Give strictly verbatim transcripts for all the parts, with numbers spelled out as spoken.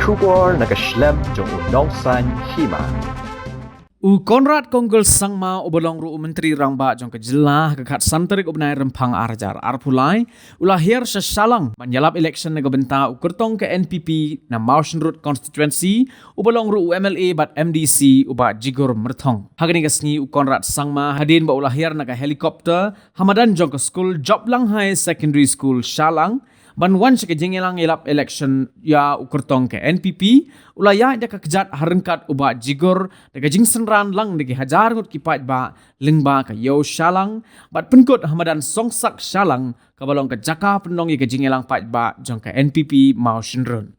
Khubor na ka shlem jong u Nongsaiñ Hima. U Conrad Kongkul Sangma uba long ruh u Myntri Rangbah jong ka jylla ha ka khatsan tarik u bnai Rymphang ar hajar arphew lai u la hiar sha Shallang ban ïalap election na ka bynta u kyrtong ka N P P na Mawshynrut constituency uba long ruh u M L A bad M D C u Bah Jigur Myrthong. Ha kane ka sngi u Conrad Sangma hadien ba u la hiar na ka helicopter ha madan jong ka skul Joplang High Secondary School Shallang ban wan sha ka jingïalang ïalap election ïa u kyrtong ka N P P, u la ïaid da ka kjat ha ryngkat u Bah Jigur da ka jingsynran lang da ki hajar ngut ki paidbah lyngba ka ïew Shallang bad pynkut ha madan Songsak Shallang kaba long ka jaka pynlong ïa ka jingïalang paidbah jong ka N P P Mawshynrut.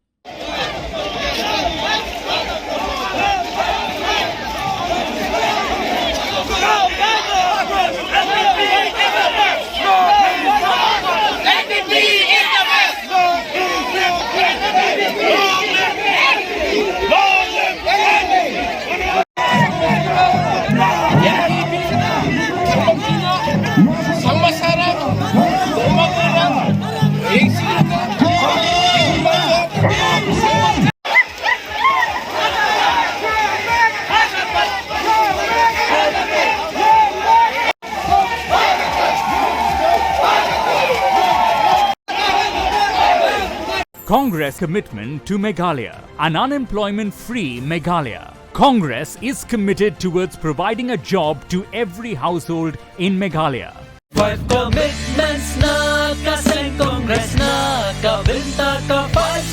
Congress commitment to Meghalaya, an unemployment-free Meghalaya. Congress is committed towards providing a job to every household in Meghalaya. Five commitments na ka seng Congress na ka bynta ka five